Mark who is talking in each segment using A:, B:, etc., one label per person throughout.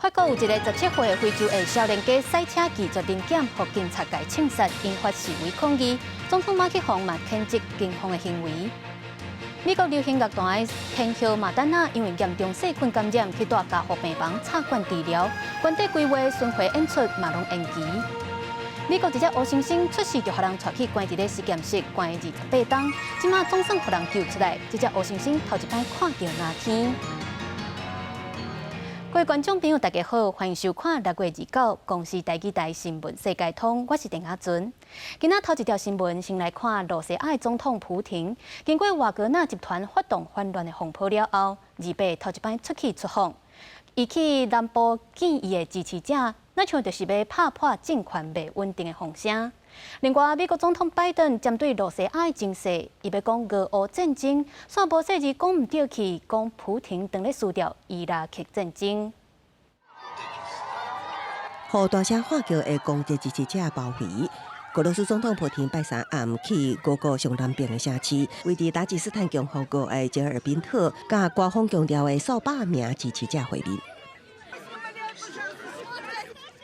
A: 法國有一個17歲的非洲裔少年家駛車拒絕臨檢，予警察共槍殺，引發示威抗議。總統馬克宏嘛譴責警方的行為。美國流行樂團的天后瑪丹娜因為嚴重細菌感染，去蹛加護病房插管治療，年底規劃巡迴演出嘛攏延期。美國一隻黑猩猩出世就予人帶去關佇咧實驗室關28冬，這馬總算予人救出來。這隻黑猩猩頭一擺看著藍天。各位觀眾朋友，大家好，歡迎收看6月29公視台語台新聞世界通，我是鄧亞尊。今仔頭一條新聞，先來看羅西亞的總統普廷，經過瓦格納集團發動反亂的風波了後，28頭一擺出去出訪，伊去南部見伊的支持者，若像就是欲拍破政權袂穩定的風聲。另外，美國總統拜登針對羅西亞的情勢，伊欲講俄烏戰爭，煞無細膩講毋著去，講普廷當咧輸掉伊拉克戰爭。
B: 予大聲喊叫的攻擊支持者包圍。俄羅斯總統普廷拜三暗去俄國上南邊的城市，位佇達吉斯坦共和國的捷爾賓特，佮官方強調的數百名支持者會面。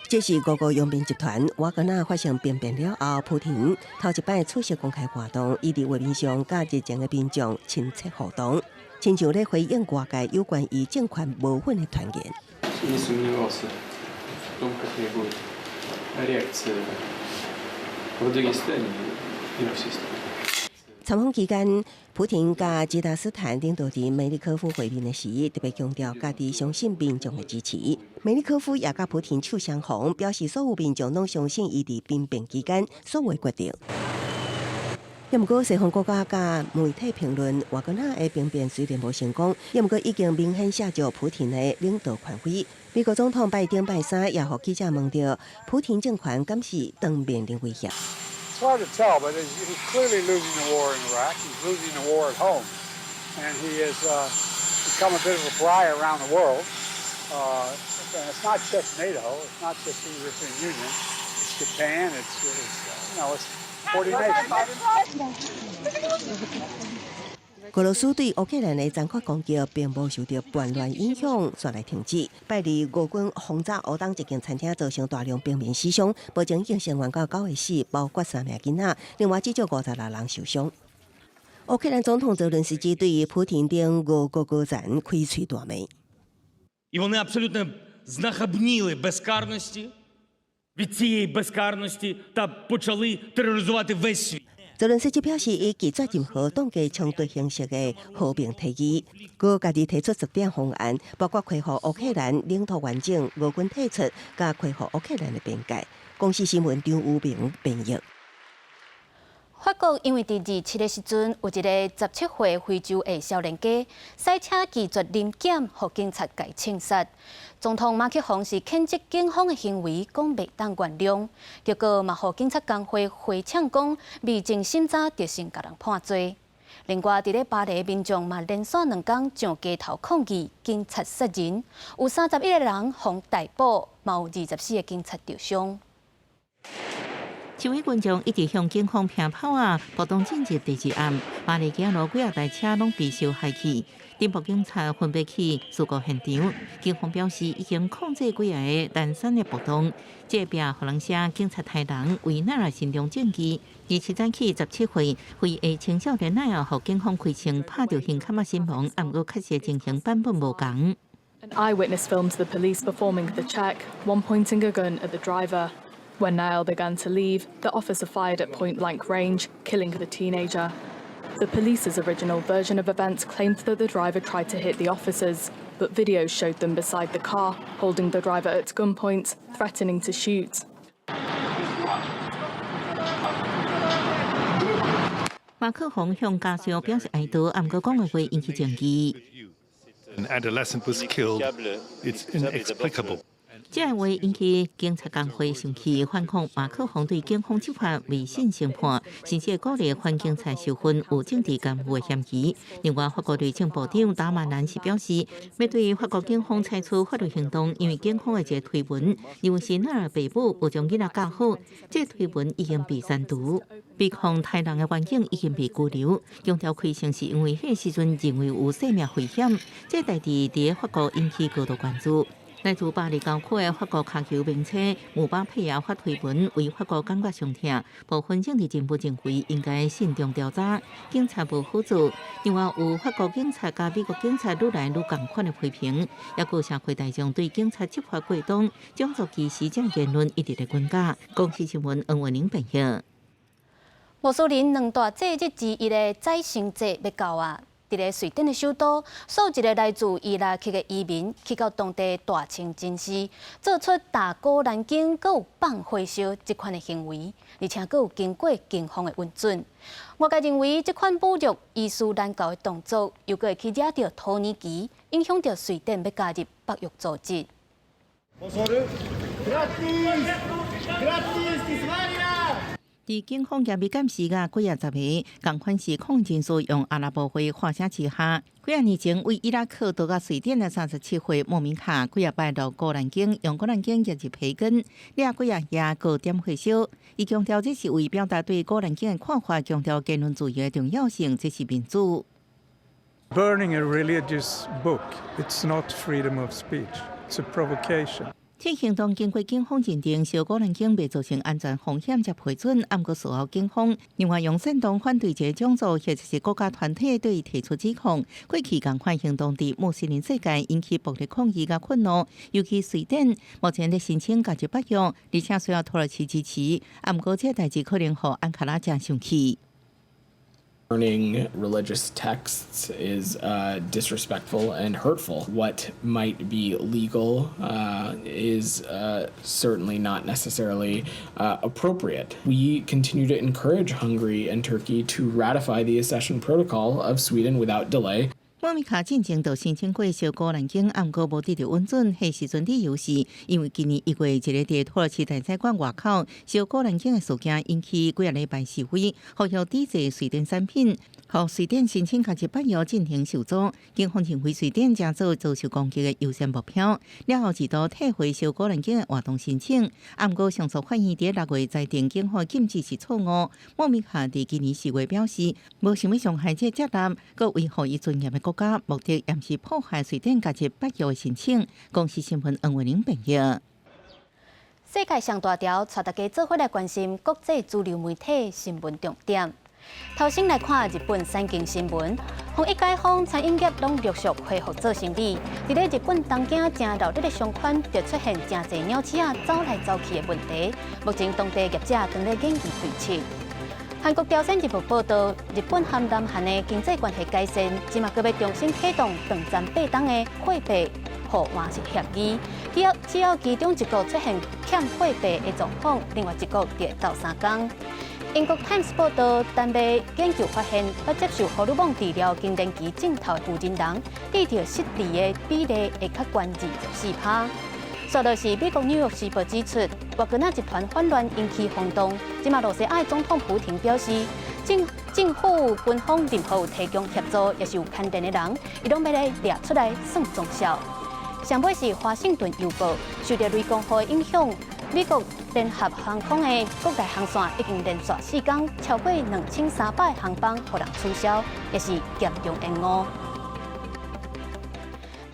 B: 這是俄國傭兵集團瓦格納發生兵變了後，普廷頭一擺出席公開活動，伊佇畫面上佮熱情的民眾親切互動，親像咧回應外界有關伊政權無穩的傳言。
C: Не сомневался в том, какая будет реакция в Дагестане и во всей стране.
B: 參訪期間，普廷佮吉達斯坦領導人梅利科夫會面的時，特別強調家己相信民眾的支持。梅利科夫也佮普廷手相逢，表示所有民眾攏相信伊佇兵變期間所有決定。也毋過，西方國家佮媒體評論，瓦格納的兵變雖然無成功，也毋過已經明顯削弱普廷的領導權威。美國總統拜登拜三也予記者問著，普廷政權敢是當面臨威脅？
D: It's hard to tell, but he's clearly losing the war in Iraq. He's losing the war at home, and he has become a bit of a pariah around the world. And it's not just NATO. It's not just the European Union. It's Japan. It's, it's you know, it's 40 nations.
B: 俄羅斯對烏克蘭的殘酷攻擊並無受著叛亂影響，煞來停止。拜二俄軍轟炸烏東一間餐廳，造成大量平民死傷，目前已經聲援到九個死，包括三名囡仔，另外至少56人受傷。烏克蘭總統澤倫斯基對於普廷等俄國高層開喙大罵。
E: І вони абсолютно знахабніли безкарності від цієї безкарності та почали тероризувати весь світ.
B: 澤倫斯基表示，伊拒絕任何當地衝突形式的和平提議，閣家己提出10點方案，包括恢復烏克蘭領土完整、俄軍退出，佮恢復烏克蘭的邊界。公視新聞張武明編譯。
A: 法國因為佇27的時陣，有一個17歲非洲裔少年家駛車拒絕臨檢，予警察共槍殺。總統馬克宏是譴責警方的行為，講袂當原諒。結果嘛，予警察工會回嗆講，未經審查就先共人判罪。另外，佇咧巴黎民眾嘛連續2工上街頭抗議警察殺人，有31個人予逮捕，嘛有24個警察著傷。
F: 示威群眾一直向警方抨炮仔，暴動進入第二暗，巴黎街路幾仔台車攏被燒害去，偵破警察分別去事故現場。警方表示已經控制幾个零散的暴動，這壁予人寫警察刣人為奈爾心中證據。27早起17歲非裔青少年奈爾予警方開槍拍著胸坎仔身亡，毋過確實情形版本無仝。
G: An eyewitness filmed the police performing the check, one pointing a gun at the driver. When Nahel began to leave, the officer fired at point-blank range, killing the teenager. The police's original version of events claimed that the driver tried to hit the officers, but videos showed them beside the car, holding the driver at gunpoint, threatening to shoot.
F: 馬克宏向家屬表示哀悼，毋過講的話引起爭議。
H: An adolescent was killed. It's inexplicable.
F: 這個話引起警察工會生氣，反控馬克宏對警方執法未審先判，甚至鼓勵反警察受訓有政治干預的嫌疑。另外，法國內政部長達馬蘭是表示，欲對法國警方採取法律行動，因為警方的一個推文認為是奈爾爸母無將囡仔教好，這個推文已經被刪除。被控刣人的員警已經被拘留，強調開槍是因為彼時陣認為有生命危險。這代誌佇法國引起高度關注。來自巴黎郊區的法國跤球名星姆巴佩也發推文為法國感覺傷痛，部分政治人物認為應該慎重調查，警察無好做。另外有法國警察佮美國警察愈來愈仝款的批評，抑閣有社會大眾對警察執法過當、種族歧視這言論一直咧轟炸。公視新聞黃文玲編譯。
A: 穆斯林兩大節日之一的宰牲節欲到啊！佇咧瑞典的首都，數一个來自伊拉克的移民去到當地大清真寺，做出踏古蘭經、閣有放火燒這款的行為，而且閣有經過警方的允准。外界認為這款侮辱伊斯蘭教的動作，又閣會去惹著土耳其，影響著瑞典欲加入北約組織。
F: 佇警方嚴密監視下，幾仔十个仝款是抗議人士用阿拉伯話喊聲之下，幾仔年前為伊拉克逃到瑞典的37歲莫米卡，幾仔擺讀古蘭經，用古蘭經壓入培根，掠幾仔夜閣點火燒。伊強調這是為表達對古蘭經的看法，強調言論自由的重要性，這是民主。
H: Burning a religious book, it's not freedom of speech, it's a provocation.
F: 這行動經過警方認定，燒古蘭經袂造成安全風險才批准，毋過事後警方另外用煽動反對這種族或者是國家團體對伊提出指控。過去仝款行動佇穆斯林世界引起暴力抗議佮憤怒，尤其瑞典目前咧申請加入北約，而且需要土耳其支持。毋過這代誌可能予安卡拉誠生氣。
I: Burning religious texts is disrespectful and hurtful. What might be legal is certainly not necessarily appropriate. We continue to encourage Hungary and Turkey to ratify the accession protocol of Sweden without delay.
F: 莫米卡進前就申請過燒古蘭經，毋過無得著允准。彼時陣理由是因為今年1月，一个佇土耳其大使館外口燒古蘭經的事件，引起幾仔禮拜示威，呼籲抵制瑞典產品，予瑞典申請加入北約進程受阻。警方認為瑞典正做遭受攻擊的優先目標，了後一度退回燒古蘭經的活動申請。毋過上訴法院佇6月裁定警方禁止是錯誤。莫米卡佇今年4月表示，無想欲傷害這個接納，閣維護伊尊嚴的國家，目的也毋是破壞瑞典加入北約的申請。公視新聞黃慧玲編譯。
A: 世界上大條，帶大家做伙來關心國際主流媒體新聞重點。頭先來看日本產經新聞，防疫解封，餐飲業攏陸續恢復做生意。佇咧日本東京誠熱的商圈，就出現誠濟貓鼠仔走來走去的問題。目前當地業者正咧研究對策。韓國朝鮮日報報導，日本和南韓的經濟關係改善，這馬閣欲重新啟動長佔八冬的貨幣互換協議。只要其中一國出現欠貨幣的狀況，另外一國就會鬥相共。英國《Times》報導，丹麥研究發現，捌接受荷爾蒙治療更年期症頭的婦人人，得著失智的比例會較懸24%。煞落是美國紐約時報指出，瓦格納集團反亂引起轟動。這馬羅西亞總統普廷表示，政府軍方任何有提供協助，抑是有牽連的人，伊攏欲來掠出來算總數。上尾是華盛頓郵報，受著雷公雨的影響，美國聯合航空的國內航線已經連續4工超過2300航班予人取消，也是嚴重延誤。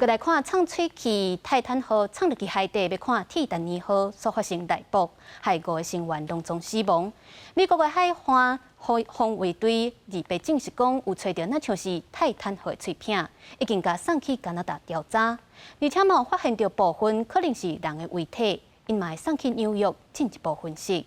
A: 閣來看藏喙齒泰坦號藏入去海底，欲看鐵達尼號所發生內爆，害五个成員攏總死亡。美國的海岸防衛隊28證實講，有揣著若像是泰坦號的碎片，已經共送去加拿大調查，而且嘛有發現著部分可能是人的遺體，𪜶嘛會送去紐約進一步分析。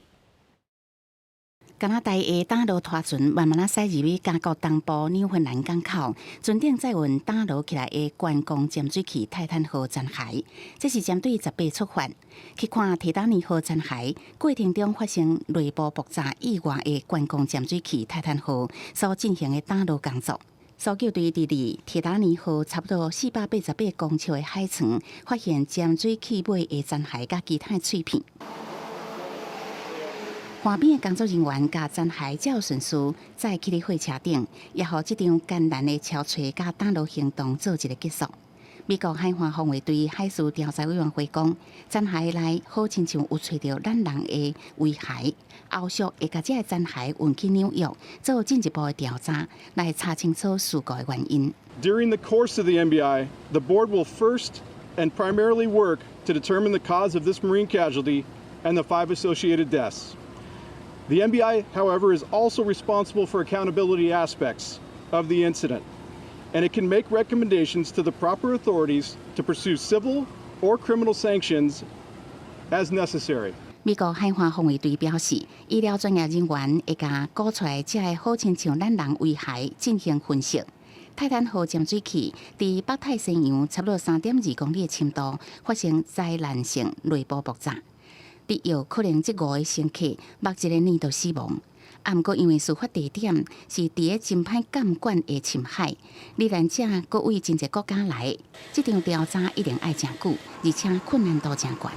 J: 加拿大的打撈拖船慢慢仔駛入去加國東部紐芬蘭港口，船頂載運打撈起來的觀光潛水器泰坦號殘骸。這是針對18出發去看鐵達尼號殘骸過程中發生內部爆炸意外的觀光潛水器泰坦號所進行的打撈工作。搜救隊佇離鐵達尼號差不多488公尺的海床，發現潛水器尾的殘骸佮其他碎片。岸邊的工作人員共殘骸照順序載去咧貨車頂，也予這場艱難的搜揣佮打撈行動做一个結束。美國海岸防衛隊海事調查委員會講，殘骸內好親像有揣著咱人的遺骸，後續會共這个殘骸運去紐約做進一步的調查，來查清楚事故的原因。
K: During the course of the NBI, the board will first and primarily work to determine the cause of this Marine casualty and the five associated deaths. The NBI, however, is also responsible for accountability aspects of the incident, and it can make recommendations to the proper authorities to pursue civil or criminal sanctions as necessary.
J: 美國海岸防衛隊表示，醫療專業人員會共估出來這个好親像咱人遺骸進行分析。泰坦號潛水器佇北太西洋差不多3.2公里的深度發生災難性內部爆炸，佇有可能這五个乘客目一个念就死亡。啊，毋過因為事發地點是佇咧真歹監管的深海，罹難者閣對真濟國家來，這場調查一定愛誠久，而且困難度誠懸。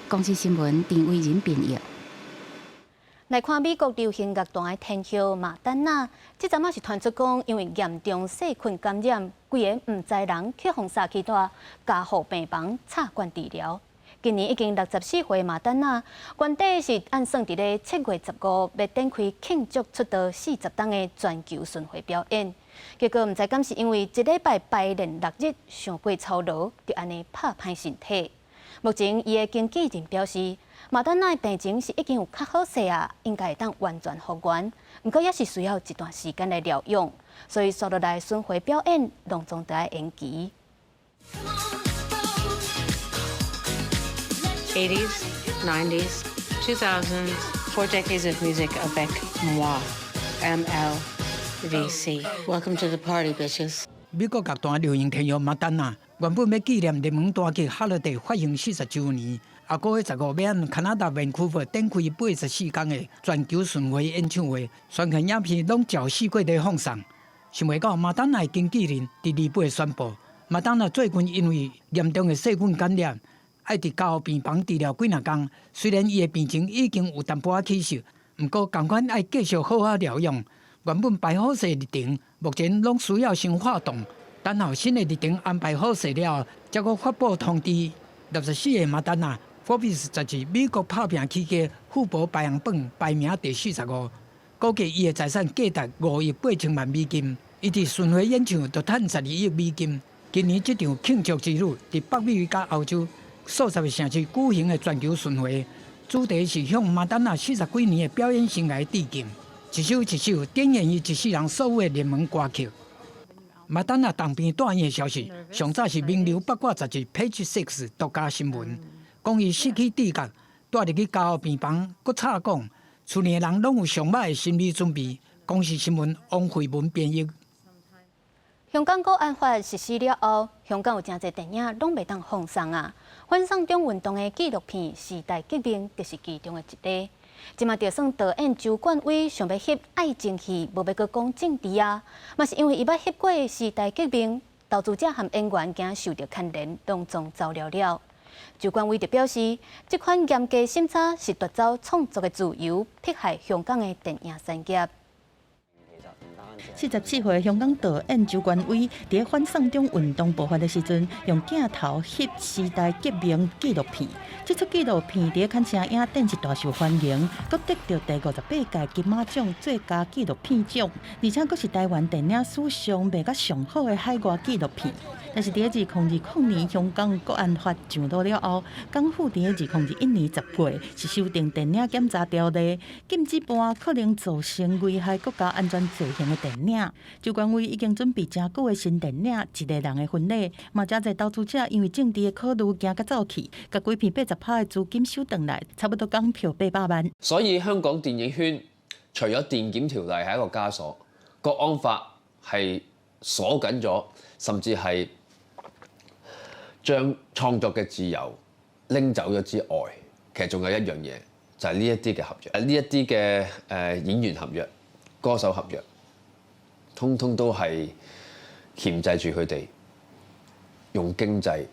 J: 公視新聞陳偉仁編譯。
A: 來看美國流行樂壇的天后瑪丹娜，這陣仔是傳出講，因為嚴重細菌感染，規个毋知人去予送去佇加護病房插管治療。今年已經64歲瑪丹娜，原底是按算佇咧7月15欲展開慶祝出道40冬的全球巡迴表演，結果毋知敢是因為一禮拜排練6日，傷過操勞，就按呢拍歹身體。目前，伊的經紀人表示，瑪丹娜的病情是已經有較好勢啊，應該會當完全復原。毋過，也是需要一段時間來療養，所以紲落來巡迴表演攏總得愛延期。
L: 80s, 90s, 2000s, four decades of music avec moi, MLVC. Welcome to the party, bitches.
M: 美國樂壇流行天后瑪丹娜原本欲紀念熱門單曲《Holiday》發行40週年，下個月15欲佇加拿大溫哥華展開84天的全球巡迴演唱會，宣傳影片攏照四季咧放送。想袂到瑪丹娜的經紀人佇28宣布，瑪丹娜最近因為嚴重的細菌感染，愛佇加護病房治療幾若工。雖然伊的病情已經有淡薄仔起色，毋過仝款愛繼續好好療養。原本排好勢日程，目前攏需要先發動，等候新的日程安排好勢了後，才閣發布通知。64歲瑪丹娜，福比斯雜誌美國拍拚起家富婆排行榜排名第45，估計伊的財產價值5億8千萬美金。伊佇巡迴演唱就趁12億美金。今年這場慶祝之旅，佇北美佮歐洲數十个城市舉行的全球巡迴，主題是向瑪丹娜40幾年的表演生涯致敬。一首一首點燃伊一世人所有的熱門歌曲。瑪丹娜重病住院的消息，上早是名流八卦雜誌《Page Six》獨家新聞，講伊失去知覺，帶入去加護病房，閣插管，厝內人攏有上歹的心理準備。公視新聞王慧文編譯。
A: 香港國安法實施了後，香港有誠濟電影攏袂當放送啊！反送中運動的紀錄片《時代革命》就是其中的一例。這馬就算導演周冠威想欲翕愛情戲，無欲閣講政治啊，嘛是因為伊捌翕過《時代革命》，投資者和演員驚受著牽連，攏總走了了。周冠威就表示，這款嚴格審查是奪走創作的自由，迫害香港的電影產業。
N: 44歲香港導演周冠威，佇反送中運動爆發的時陣，用鏡頭翕時代革命紀錄片。這齣紀錄片佇坎城影展是大受歡迎，閣得著第58屆金馬獎最佳紀錄片獎，而且閣是台灣電影史上賣甲上好的海外紀錄片。但是佇2020年香港國安法上路了後，港府佇2021年10月是修訂電影檢查條例，禁止播可能造成危害國家安全罪行的電影。周冠威已經準備誠久的新電影《一个人的婚禮》，嘛誠濟投資者因為政治的考慮，驚甲走去，共規片80%的資金收轉來，差不多港票800萬。
O: 所以香港電影圈除咗電檢條例係一個枷鎖，國安法係鎖緊咗，甚至係將創作嘅自由拎走咗之外，其實仲有一樣嘢，就係呢一啲嘅合約，呢一啲嘅演員合約、歌手合約，通通都係鉗制住佢哋，用經濟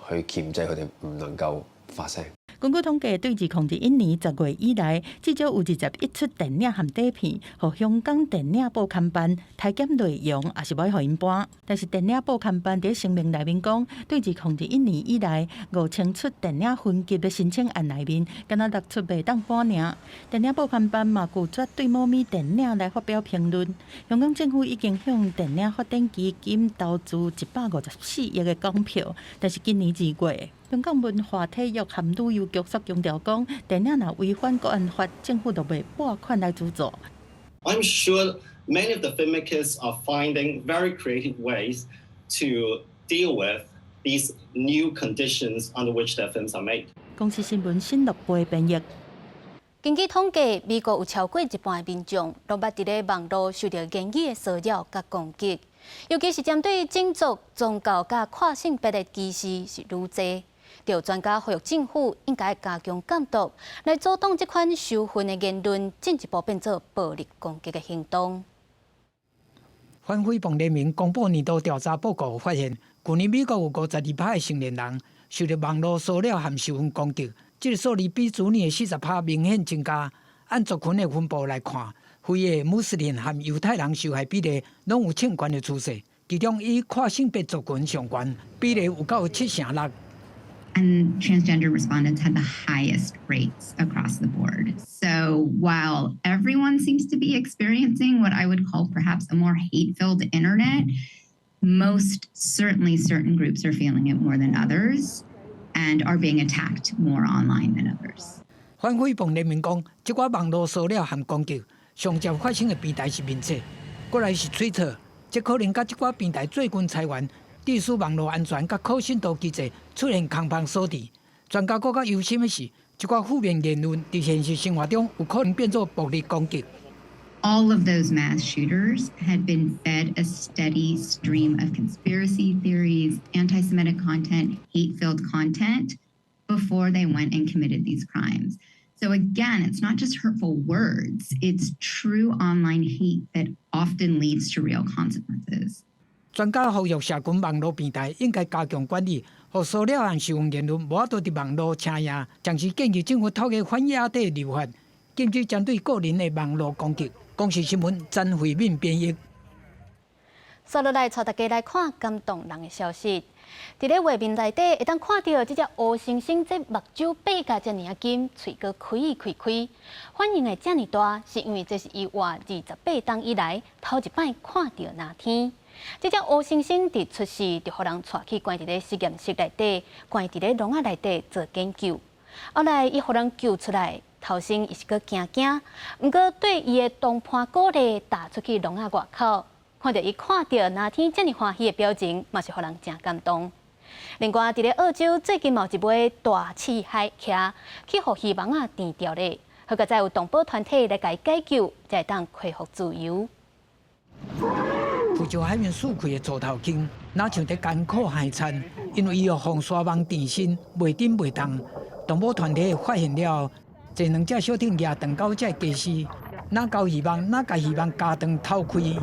O: 去鉗制佢哋，唔能夠發聲。
N: 根據統計，對2021年10月以來，至少有21齣電影和短片，予香港電影報刊辦裁減內容，抑是無愛予𪜶播。但是電影報刊辦佇聲明內面講，對2021年以來5000齣電影分級的申請案內面，敢若六齣袂當播爾。電影報刊辦嘛拒絕對某物電影來發表評論。香港政府已經向電影發展基金投資154億的港票，但是今年2月，香港文化體育和旅遊局煞強調講，電影若違反國安法，政府就袂撥款來資助。
P: I'm sure many of the filmmakers are finding very creative ways to deal with these new conditions under which their films are made.
N: 公視新聞新樂貝編譯。
A: 根據統計，美國有超過一半的民眾攏捌佇咧網路受著言語的騷擾佮攻擊，尤其是針對種族、宗教佮跨性別的歧視是愈濟。就專家呼籲政府應該加強監督，來阻擋這款仇恨的言論進一步變做暴力攻擊的行動。
M: 反誹謗聯盟公布年度調查報告發現，去年美國有52趴的成年人受著網路騷擾和仇恨攻擊，這個數字比前年的40趴明顯增加。按族群的分布來看，非裔穆斯林和猶太人受害比例攏有衝懸的趨勢，其中以跨性別族群上懸，比例有夠7成6。
Q: And transgender respondents had the highest rates across the board. So while everyone seems to be experiencing what I would call perhaps a more hate-filled internet, most certainly certain groups are feeling it more than others and are being attacked more online than others.
M: 反誹謗聯盟講，這寡網路騷擾和攻擊上捷發生的平台是面冊，過來是推特，這可能佮這寡平台最近裁員、致使網路安全佮可信度機制出現空縫所致。專家閣較憂心的是，這寡負面言論佇現實生活中有可能變做暴力攻擊。
Q: All of those mass shooters had been fed a steady stream of conspiracy theories, anti-Semitic content, hate-filled content before they went and committed these crimes. So again, it's not just hurtful words, it's true online hate that often leads to real consequences.
M: 專家呼籲社群網路平台應該加強管理，予騷擾和仇恨言論無法度佇網路稱贏。同時建議政府透過反亞底立法，禁止針對個人的網路攻擊。公視新聞曾慧敏編譯。
A: 接落來，帶大家來看感動人的消息。佇咧畫面內底，會當看著這隻烏猩猩，這目睭閉甲遮爾仔緊，喙閣開開開，反應會遮爾大，是因為這是伊活28冬以來頭一擺看著藍天。這隻烏猩猩佇出世就予人帶去關佇咧實驗室內底，關佇咧籠仔內底做研究。後來伊予人救出來，頭先伊是閣驚驚，毋過對伊的同伴鼓勵，踏出去籠仔外口。看著伊看著藍天遮爾歡喜的表情，嘛是予人誠感動。另外，佇咧澳洲最近嘛有一尾大刺海鰭去予漁網仔纏著咧，好佳哉有動保團體來共伊解救，才會當恢復自由。
M: 浮上海面四開的座頭鯨，若像佇艱苦海餐，因為伊予風沙網纏身，袂振袂動。動保團體發現了後，坐兩隻小艇蜈長九隻家私，若勾漁網，若共漁網加長透開。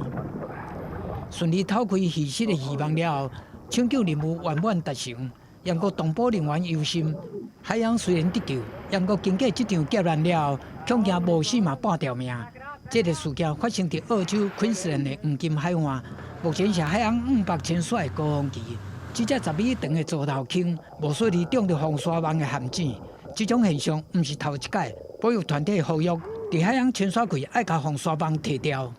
M: 順利透開魚絲的漁網了後，搶救任務圓滿達成。毋過動保人員憂心，海洋雖然得救，毋過經過這場劫難了後，恐驚無死嘛半條命。這個事件發生佇澳洲昆士蘭的黃金海岸，目前是海洋500潛水的高峰期。這隻10米長的座頭鯨，無小心中著風沙網的陷阱。這種現象毋是頭一擺，保育團體呼籲，佇海洋潛水季愛共風沙網提掉。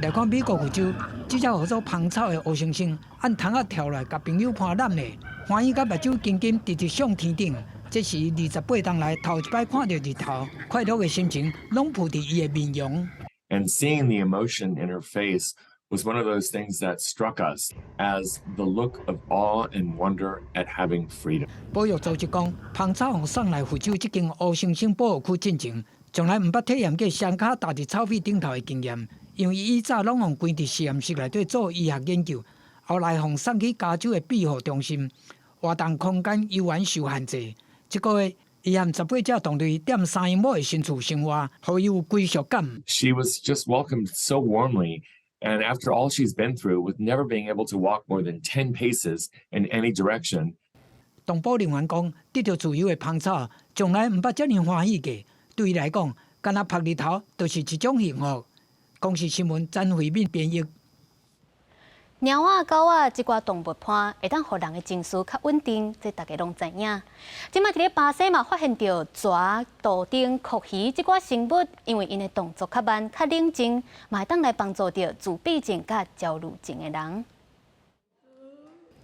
M: 來看美國佛州，這隻號做芳草的烏猩猩，按窗仔跳來，共朋友伴攬咧，歡喜甲目睭緊緊直直向天頂。這是28冬來頭一擺看著日頭，快樂的心情攏浮佇伊的面容。
R: And seeing the emotion in her face was one of those things that struck us as the look of awe and wonder at having freedom.
M: 保育組織講，芳草予送來佛州這間烏猩猩保護區進前，從來毋捌體驗過雙跤踏佇草皮頂頭的經驗，因為伊以早攏予關佇實驗室內底做醫學研究，後來予送去加州的庇護中心，活動空間猶原受限制。這個月，伊和18隻同類踮3英畝的新厝生活，予伊有歸屬感。
R: She was just welcomed so warmly, and after all she's been through, with never being able to walk more than 10 paces in any direction.
M: 動保人員講，得著自由的芳草，從來毋捌遮爾歡喜過。對伊來講，敢若曝日頭，就是一種幸福。公視新聞詹慧敏編譯。
A: 貓仔、狗仔這寡動物伴會當予人的情緒較穩定，這大家攏知影。這馬佇咧巴西嘛發現著蛇、杜丁、蛞蝓這寡生物，因為𪜶的動作較慢、較冷靜，嘛會當來幫助著自閉症佮焦慮症的人。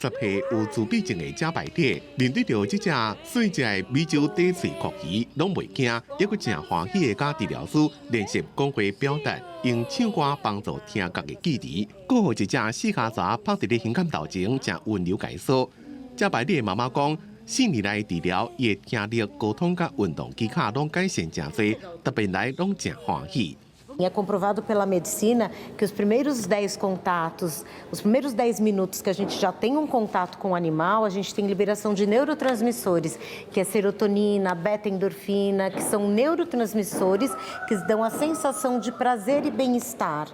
S: 10歲有自閉症的賈百列，面對著這隻細隻的美洲短喙蛞蝓，攏袂驚，猶閣誠歡喜的佮治療師練習講話表達，用唱歌幫助聽覺的記憶。閣予一隻四跤蛇趴佇咧胸坎頭前，誠溫柔共梳。賈百列的媽媽講，4年來治療，伊的聽力、溝通佮運動技巧攏改善誠濟，特別來攏誠歡喜。
T: É comprovado pela medicina que os primeiros 10 contatos, os primeiros 10 minutos que a gente já tem um contato com o animal, a gente tem liberação de neurotransmissores, que é serotonina, beta-endorfina, que são neurotransmissores que dão a sensação de prazer e bem-estar.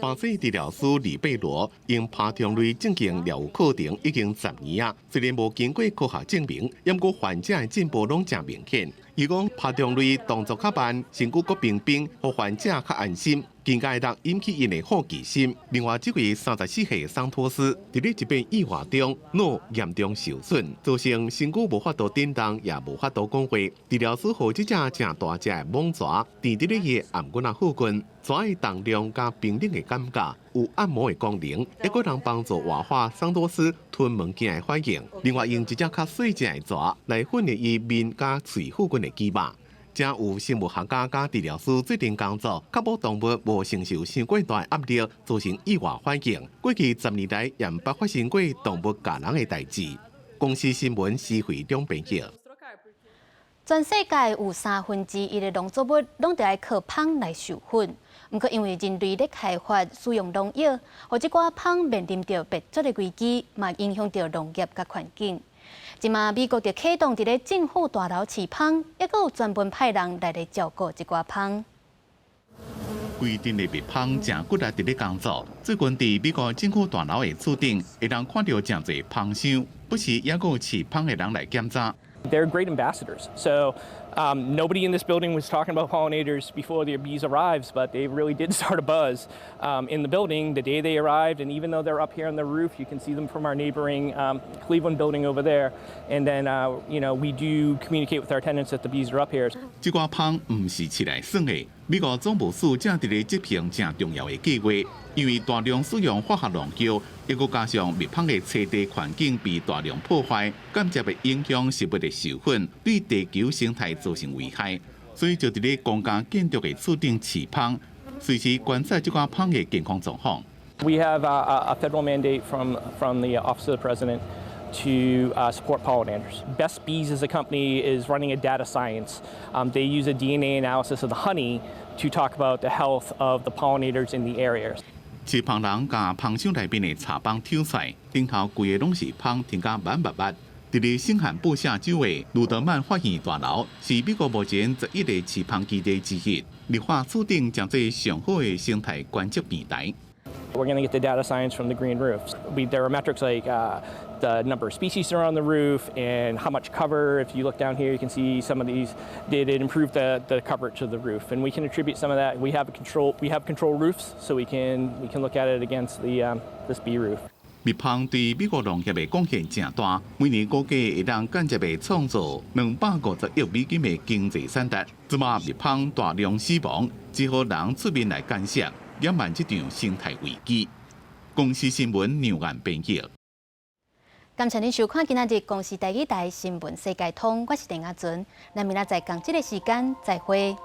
S: 巴西治療師李貝羅用爬蟲類進行療癒課程已經10年啊，雖然無經過科學證明，毋過患者的進步攏誠明顯。伊講爬蟲類動作較慢，身軀閣平平，予患者較安心，更加會當引起𪜶的好奇心。另外，這位34歲桑托斯，佇咧一遍意外中腦嚴重受損，造成身軀無法度振動，也無法度講話。治療師予這隻誠大隻的蠓蛇，踮佇咧伊的頷頸仔附近，蛇的重量佮冰冷的感覺，有按摩的功能，猶閣能幫助活化桑托斯吞物件的反應。另外，用一隻較細隻的蛇來訓練伊面佮喙附近的肌肉。這有生物學家佮治療師做陣工作，確保動物無承受傷過大壓力，造成意外反應。過去10年來，也毋捌發生過動物咬人的代誌。公視新聞施惠中編輯。
A: 全世界有1/3的農作物攏著愛靠蜂來授粉，毋過因為人類咧開發使用農藥，予這寡蜂面臨著滅絕的危機，嘛影響著農業佮環境。這馬美國就啟動佇咧政府大樓飼蜂，猶閣有專門派人來咧照顧這寡蜂。
S: 規陣的蜜蜂誠骨力佇咧工作。最近佇美國政府大樓的厝頂，會當看著誠濟蜂箱，不時猶閣有飼蜂的人來檢查。
U: They're great ambassadors. So nobody in this building was talking about pollinators before the bees arrived, but they really did start a buzz in the building the day they arrived. And even though they're up here on the roof, you can see them from our neighboring Cleveland building over there. And then we do communicate with our tenants that the bees are up here.
S: 這寡蜂毋是飼來耍的，美國總務署正佇咧執行誠重要的計劃，因為大量使用化學農藥，猶閣加上蜜蜂的棲地環境被大量破壞，間接會影響植物的授粉，對地球生態造成危害，所以就佇咧公家建築的厝頂飼蜂，隨時觀察這寡蜂的健康狀況。
U: We have a federal mandate from the Office of the President to support pollinators. Best Bees as a company is running a data science. They use a DNA analysis of the honey to talk about the health of the pollinators in the area.
S: 飼蜂人共蜂箱內面的柴枋抽出來，頂頭規个攏是蜂，添甲滿密密。佇咧新罕布夏州的魯德曼法院大樓，是美國目前11個飼蜂基地之一，立法厝頂將做上好的生態觀測平台。
U: We're going to get the data science from the green roofs. There are metrics like the number of species that are on the roof and how much cover. If you look down here, you can see some of these. Did it improve the coverage of the roof? And we can attribute some of that. We have control roofs, so we can look at it against this bee roof.
S: 蜜蜂對美國農業的貢獻誠大，每年估計會當間接的創造250億美金的經濟產值。這馬蜜蜂大量死亡，只好人出面來干涉，減慢這場生態危機。公視新聞梁岸編譯。
A: 感謝您收看今仔日公視台語台新聞世界通，我是鄭阿純，咱明仔載仝這个時間再會。